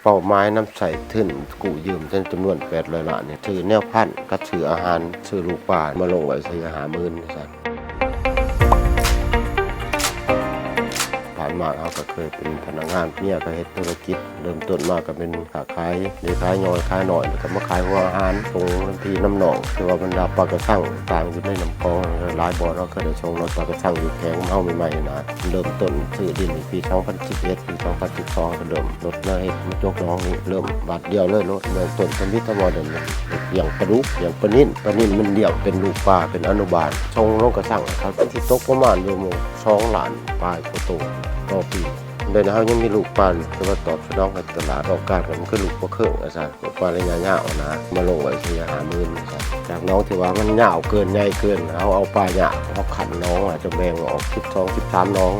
ເປົ້າໝາຍນຳໃຊ້ທຶນກູ້ຢືມຈຳນວນແປດຮ້ອຍລ້ານນີ້ ຊື້ແນວພັນກັບຊື້ອາຫານ ຊື້ລູກປາມາລົງໄວ້ສີ່ຫ້າໝື່ນຊັ້ນ. ຜ່ານມາເຮົາກໍເຄີຍເປັນພະນັກງານ ເມຍກໍເຮັດທຸລະກິດ ເລີ່ມຕົ້ນມາກໍເປັນຄ້າຂາຍເລັກຂາຍນ້ອຍ ຂາຍນ້ອຍ ແລ້ວກໍມາຂາຍຫົວອາຫານ ສົ່ງນຳພີ່ນຳນ້ອງ ຄືວ່າບັນດາປາກະຊັງຕ່າງຢູ່ໃນນ້ຳຂອງ ຫຼາຍບ່ອນເຮົາເຄີຍໄດ້ສົ່ງເນາະ ປາກະຊັງຢູ່ແຂວງເຮົາໃໝ່ໆນະ ເລີ່ມຕົ້ນຊື້ດິນປີສອງພັນສິບເອັດ ປີສອງພັນສິບສອງ ກໍເລີ່ມລົດມາເຮັດມາຈົກໜອງນີ້ ເລີ່ມບາດດຽວເລີຍ ລົດເລີ່ມຕົ້ນທຳອິດທຳມອນ ລ້ຽງປາດຸກ ລ້ຽງປານິນ ປານິນມັນລ້ຽງເປັນລູກປາ ເປັນອະນຸບານ ສົ່ງລົງກະຊັງ ມັນຊິຕົກປະມານຢູ່ສອງລ້ານປາຍກວ່າໂຕຕໍ່ປີ. ດຽວນີ້ເຮົາຍັງມີລູກປາ ແຕ່ວ່າຕອບສະໜອງໃຫ້ຕະຫຼາດຕ້ອງການ ກໍມັນຄືລູກປາເຄິງວ່າຊັ້ນ ປາໄລຍະຍາວນະ ມາລົງໄວ້ສີ່ຫ້າໝື່ນວ່າຊັ້ນ ຈາກໜອງທີ່ວ່າມັນຍາວເກີນ ໃຫຍ່ເກີນ ເຮົາເອົາປາຍາກ ເຮົາຂັນໜອງ ອາດຈະແບ່ງອອກສິບສອງ ສິບສາມໜອງ.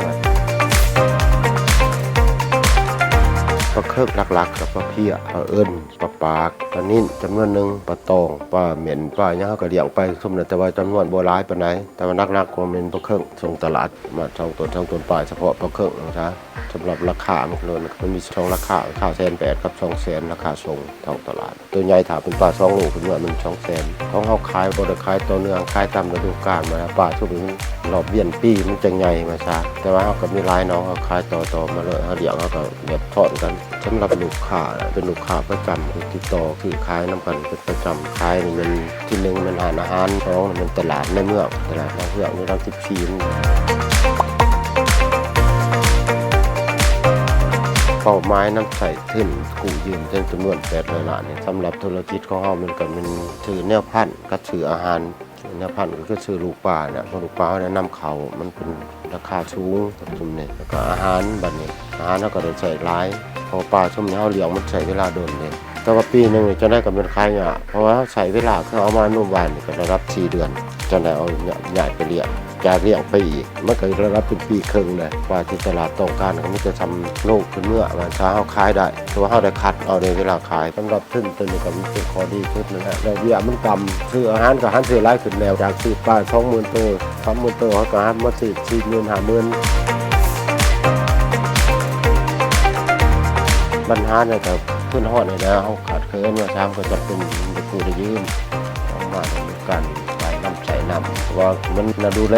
ປາເຄິງຫຼັກໆ ກໍປາເພຍ ປາເອິນ ປາປາກ ປານິນຈຳນວນໜຶ່ງ ປາຕອງ ປາເໝັນ ປາຫຍັງ ເຮົາກໍລ້ຽງໄປຊຸມນັ້ນ ແຕ່ວ່າຈຳນວນບໍ່ຫຼາຍປານໃດ ແຕ່ວ່າຫຼັກໆ ກໍແມ່ນປາເຄິງສົ່ງຕະຫຼາດ ປະມານສອງໂຕນ ສອງໂຕນປາຍ ສະເພາະປາເຄິງນະ. ສຳລັບລາຄາ ມັນ ມັນມີສອງລາຄາ ລາຄາແສນແປດກັບສອງແສນ ລາຄາສົ່ງທ້ອງຕະຫຼາດ. ໂຕໃຫຍ່ຖ້າເປັນປາສອງໂລຂຶ້ນມາ ມັນສອງແສນ. ຂອງເຮົາຂາຍບໍ່ໄດ້ຂາຍຕໍ່ເນື່ອງ ຂາຍຕາມລະດູການ ມາປາຊຸມນີ້ມັນລອບວຽນປີມັນຈັ່ງໃຫຍ່ມາຊະ ແຕ່ວ່າເຮົາກໍມີຫຼາຍໜອງ ເຮົາຂາຍຕໍ່ໆມາເລີຍ ເຮົາລ້ຽງ ເຮົາກໍແບບທອດກັນ. ສຳລັບລູກຄ້າ ເປັນລູກຄ້າປະຈຳ ຕິດຕໍ່ຊື້ຂາຍນຳກັນເປັນປະຈຳ ຂາຍນີ້ແມ່ນ ທີໜຶ່ງແມ່ນຮ້ານອາຫານ ສອງແມ່ນຕະຫຼາດໃນເມືອງ ຕະຫຼາດນາເຮືອງ ມີຫຼັກສິບສີ່. ເປົ້າໝາຍນຳໃຊ້ທຶນກູ້ຢືມຈຳນວນແປດຮ້ອຍລ້ານນີ້ ສຳລັບທຸລະກິດຂອງເຮົາ ມັນກໍແມ່ນຊື້ແນວພັນກັບຊື້ອາຫານ. ແນວພັນກໍຄືຊື້ລູກປານີ້ແຫຼະ ເພາະລູກປາເຮົາໄດ້ນຳເຂົ້າ ມັນເປັນລາຄາສູງ ຊຸມນີ້ ແລ້ວກໍອາຫານ ບັດນີ້ອາຫານເຮົາກໍໄດ້ໃຊ້ຫຼາຍ ເພາະປາຊຸມນີ້ເຮົາລ້ຽງມັນໃຊ້ເວລາດົນເດ້. ແຕ່ວ່າປີໜຶ່ງນີ້ຈັ່ງໃດກໍແມ່ນຂາຍຍາກ ເພາະວ່າເຮົາໃຊ້ເວລາ ຄືເອົາມາໂນມວານນີ້ກໍລະດັບສີ່ເດືອນ ຈັ່ງໄດ້ເອົາຍ້າຍໄປລ້ຽງ ຈາກລ້ຽງໄປອີກ ມັນກໍລະດັບເປັນປີເຄິ່ງເດ້. ກວ່າທີ່ຕະຫຼາດຕ້ອງການກໍມີແຕ່ຊ່ຳໂລຂຶ້ນເມືອ ວ່າຖ້າເຮົາຂາຍໄດ້ ແຕ່ວ່າເຮົາໄດ້ຄັດເອົາໃນເວລາຂາຍ. ສຳລັບທຶນໂຕນີ້ກໍມັນເປັນຂໍ້ດີສຸດນັ້ນແຫຼະ ແລ້ວເບ້ຍມັນຕ່ຳ ຊື້ອາຫານກໍຫັນຊື້ຫຼາຍຂຶ້ນແລ້ວ ຈາກຊື້ປາສອງໝື່ນໂຕ ສາມໝື່ນໂຕ ເຮົາກໍຫັນມາຊື້ສີ່ໝື່ນ ຫ້າໝື່ນ. ບັນຫານັ້ນກໍ ທຶນຮອດນີ້ແຫຼະ ເຮົາຂາດເຂີນວ່າ ສາມກໍຈຳເປັນໄດ້ກູ້ໄດ້ຢືມ ອອກມາຕ້ອງມີການຈ່າຍນຳໃຊ້ນຳ ເພາະວ່າມັນໜ້າດູແລ.